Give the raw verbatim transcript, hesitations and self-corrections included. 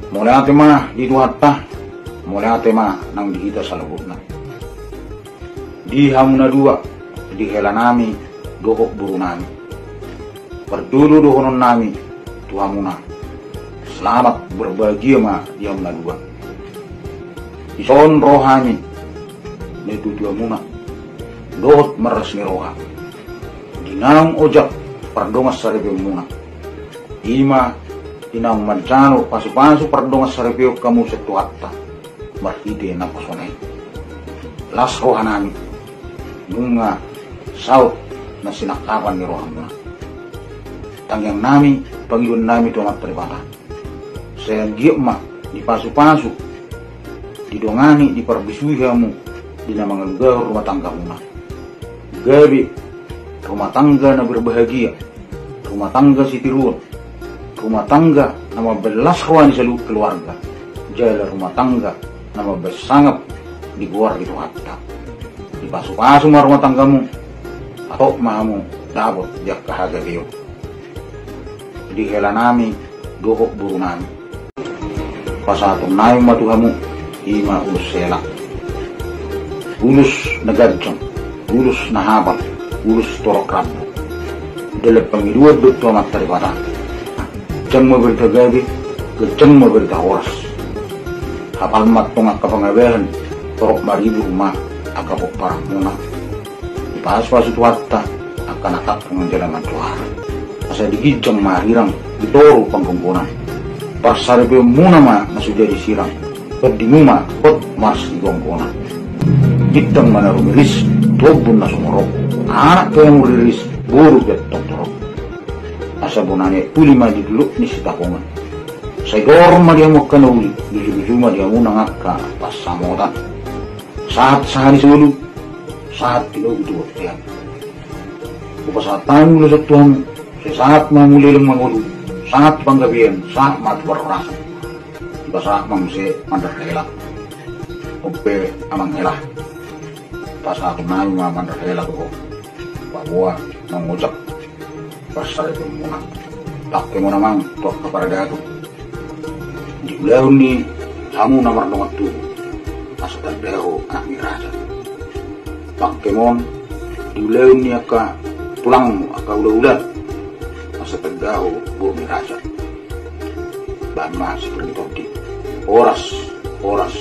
Mauliate ma di Tuhanta, mauliate ma nang di hita saluhutna. Di hamu na dua, di helanami dohot borunami, parjolo dohononnami tu hamuna: Selamat berbahagia ma di hamu na dua. Dison ro hami natuatuamuna dohot marlas ni roha di naung ojak pardongansaripeonmuna. I ma di naung manjalo pasupasu pardongansaripeon hamu sian Tuhanta marhite naposona i. Las rohanami nunga saut na sinangkapan ni rohamuna. Tangiangnami, pangidoannami tu Amanta Debata, sai anggiat ma dipasupasu, didongani, diparbisui hamu di na mangalugahon rumah tanggamuna. Gabe rumah tangga na berbahagia, rumah tangga sitiruon, rumah tangga na mambahen las roha ni saluhut keluarga, jala rumah tangga na mambahen sangap di goar ni Tuhanta. Dipasupasu ma rumah tanggamu, hatop ma hamu dapot di angka hagabeon. Di helanami dohot borunami, pasahatonnami ma tu hamu, i ma ulos hela, ulos na ganjang, ulos na hapal, ulos torop rambu. Dalan pangidoan do tu Amanta Debata. Ganjang ma barita gabe, ganjang ma barita horas. Hapal ma antong angka pangabahan, torop maribur ma angka pomparanmuna. Dipasupasu Tuhanta angka na tampuk manjalo manjuara. Asa di ginjang ma arirang, di toru panggonggonan. Parsaripeonmuna ma na so jadi sirang, tondimu ma hot marsigonggonan. Bintang ma na rumiris, tombun na sumorop, anak pe hamu riris, boru pe antong torop. Asa bona ni aek puli ma di dolok ni Sitapongan. Sai dor ma di hamu angka na uli, luju-luju ma di hamu nang angka pansamotan. Sahat sahat ni solu, sahat tinogu tu bontean. Hupasahat hami ulos on tu hamu, sai sahat ma hamu leleng mangolu, sahat panggabean, sahat ma tu parhorasan. Hupasahat ma muse mandar hela. On pe amang hela, pasahatonnami ma mandar hela tu ho. Paboa naung ojak parsaripeonmuna. Pangkemon amang tu angka paradaton. Di ulaon ni hamu na mardongan tubu, asa tanda ho anak ni raja. Pangkemon di ulaon ni angka tulangmu, angka hula-hula, asa tanda ho boru ni raja. Bahen ma sipir ni tondi. Horas, horas,